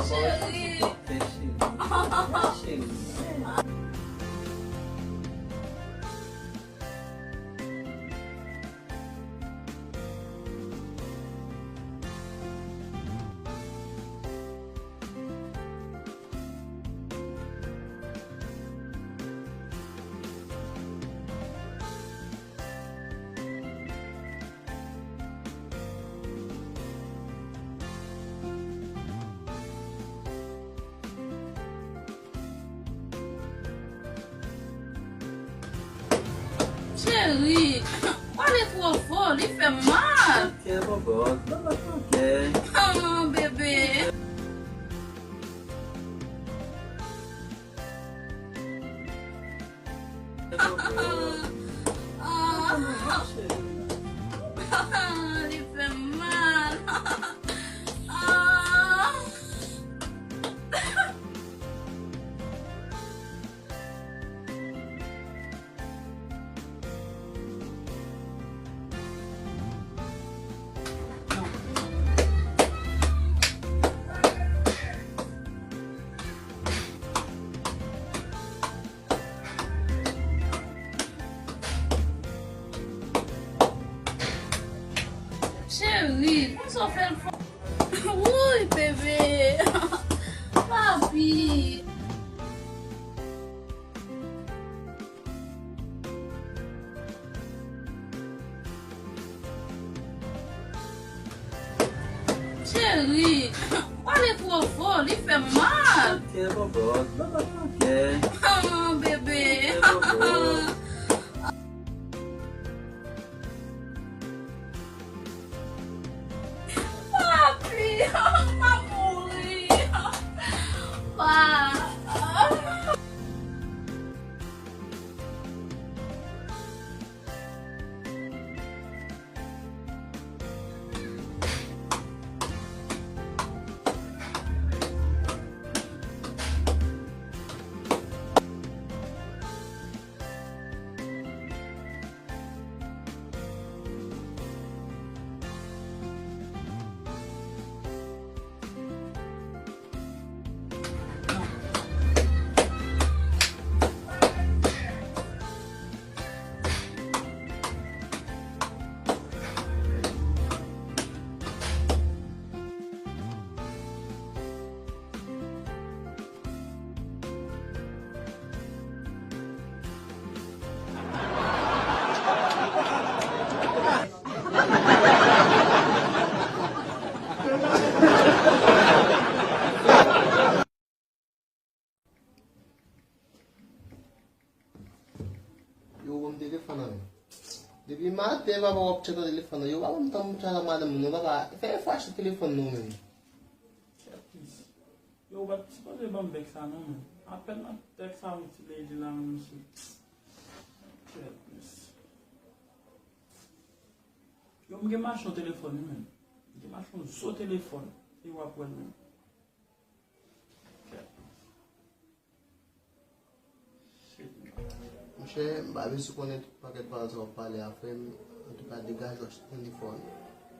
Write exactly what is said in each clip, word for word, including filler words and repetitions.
Cheri. Cheri. Cheri, pale twò fò, li fè m mal. Ok, bòbòt, bòbòt, ok. Ah, bebe. Ah, li fè m mal. Ah. Cheri, konsa w fè l fò. Wouy, bebe. Papi. Cheri, pale twò fò, li fè m mal. Ok, bòbòt, bòbòt, ok. Ah, bebe. Ok, bòbòt. Papi, m ap mouri. Pa. Yo ban m telefòn nan men. Depi maten, papa, w ap tcheke telefòn nan. Yo pa ban m tan pou m tcheke madanm mwen non, papa. Fè efò achte telefòn non menm. Kèt plis. Yo, ou pa t sipoze ban m bèk sa non, men. Apèn nan tèks sa yon ti lady la, mesye. Kèt plis. Yo, m gen mache yon telefòn, wi, men. M gen mache yon zo telefòn. E w ap wè l, men. Monchè, m pa bezwen konnen tout pakèt pawòl sa w ap pale a, frè m. Antouka, degaje w, achte telefòn.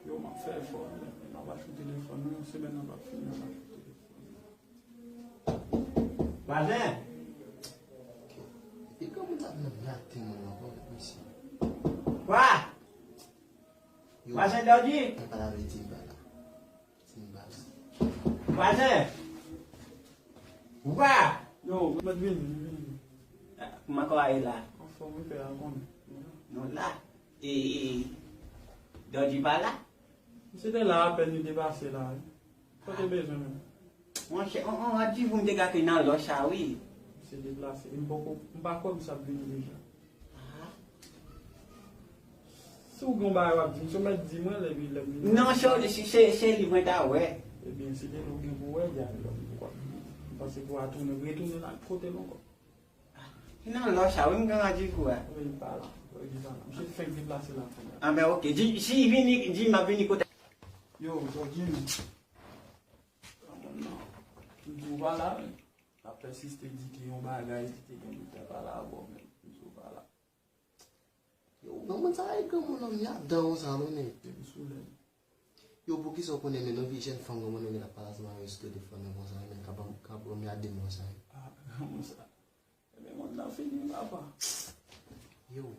Yo, m ap fè efò, men m ap achte telefòn. Nan yon semèn nan, m ap fini, m ap achte telefòn. Vwazen! Epi granmoun sa ap nan maten mwen ankò, mesye. Wa! Yo, vwazen Dòdi! Mwen pa lave di m pa la. Vwazen! Wa! Yo, mèt vini, vini. Kòman kò a ye la? Anfòm, wi, pè a konnen. Nou la. E, e, Dòdi pa la? Misye te la apèn, li te pase la, wi. Sa w te bezwen menm? Monchè, on, on radjivou m te gate nan lòch a, wi. Misye deplase. E m poko, m pa kwè misye ap vini deja. Ah. Si w gen yon bagay w ap di m, si w mèt di mwen, lè, lè m vini. Non, se, se, se, se li mwen ta wè. Ebyen, si te li w gen pou wè, di a lè m poko ap vini. M panse pou w a tounen, retounen nan kote l ankò. Li nan lòch a, wi, m gen radjivou a. Wi, li pa la. Wi, li pa la. Misye fenk deplase la kounye a. Ah, ben, ok. Di, si li vini, di m ap vini kote. Yo, Dòdi, non. Granmoun nan. M di w pa la, men. L ap pèsiste di ke yon bagay ki te gen pou l fè pale avè w, men m di w pa la. Yo, granmoun sa e granmoun nan, y ap dan w sa, konnen. Depi sou lè. Yo, poukisa w konnen men non vye jèn fanm granmoun nan gen ap pale ansanm avè yo sou telefòn nan konsa, men k ap, k ap anmède m konsa? Ah, granmoun sa. Ebyen, moun nan fini, papa. Yo.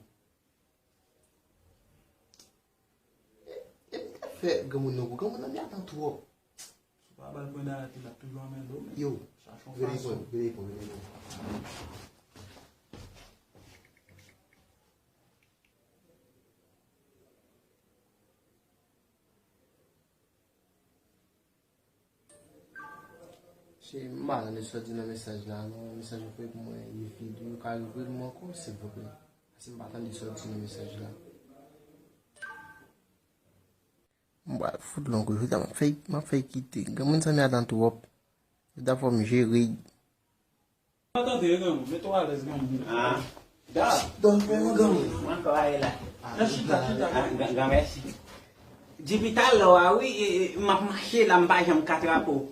E, e m te fè granmoun nan pou granmoun nan, m atan twòp. Si w pa ba l pwen dayèt li, l ap toujou anmède w, men. Yo, chache yon fason. Veye pwen, veye pwen, veye pwen. Se m pa tande sa w di nan mesaj la, non. Mesaj ou voye pou mwen, li vid wi. Ou ka rele m ankò, silvouplè? Paske m pa tande sa w di nan mesaj la. M pral fout long wi, jodi a m ap fè, m ap fè kite. Granmoun sa m atan twòp. Li ta fè m jere. Pa tande, granmoun, mete w alèz, granmoun. Ah. Da. Donk, men, granmoun. Mwen ankò ale la. Ah, chita, chita. Ah, gran, gran mèsi. Depi talè a, wi, e, e, m ap mache la, m pa janm ka trape w.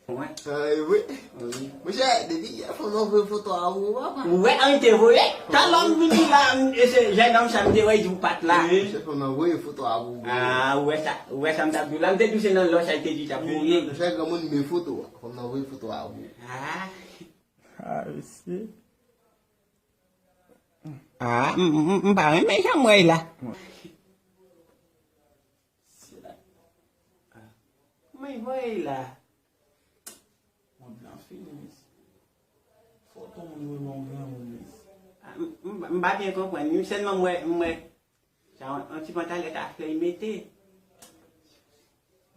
Wi. Ah, e wi. Wi. Monchè, depi yè fanm nan voye foto a ou, papa. Ou wè, an te voye. Talè m vini la, m, e se jènòm sa m te wè, di ou pa t la. Wi. Monchè, fanm nan voye foto a ou. Ah, ou wè sa, ou wè sa m t ap di w la, m te di w se nan lòch a, te di w t ap voye. Monchè, granmoun, men foto a. Fanm nan voye foto a ou. Ah. Ah, mesye. Ah, m, m, m pa renmen jan m wè l la. Mwen voye l la. Mond lan fini, mesye. Foto moun voye ban yon granmoun, mesye. Ah, m, m, m pa byen konprann. M sèlman m wè, m wè Sa yon, yon ti pantalèt a flè, li mete.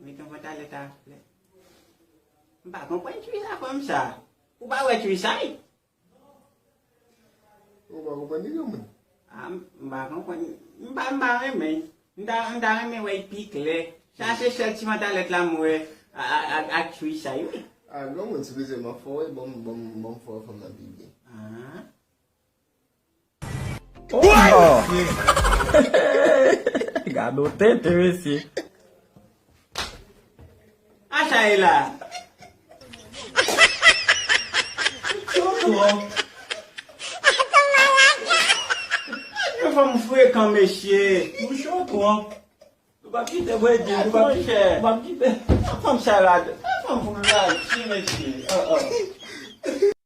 Mete yon pantalèt a flè. M pa konprann twi sa fanm sa. Ou pa wè twi sa, wi? Ou pa konprann li, granmoun? Ah, m, m pa konprann. M pa, m pa renmen. M ta, m ta renmen wè l pi klè. Sa se sèl ti pantalèt la m wè a, a, a, ak twi sa, wi. Ah, granmoun, si bezwen m ap fè w, ban m, ban m, ban m fè w fanm nan pi byen. Ah. Oh! Gade yon tenten, mesye. Acha e la. Cho twòp. Yon fanm frekan, mesye. Ou cho twòp. Nou p ap kite bwè di, nou p ap kite, nou p ap kite. Fanm sa la, fanm pou lache, mesye. Oh, oh.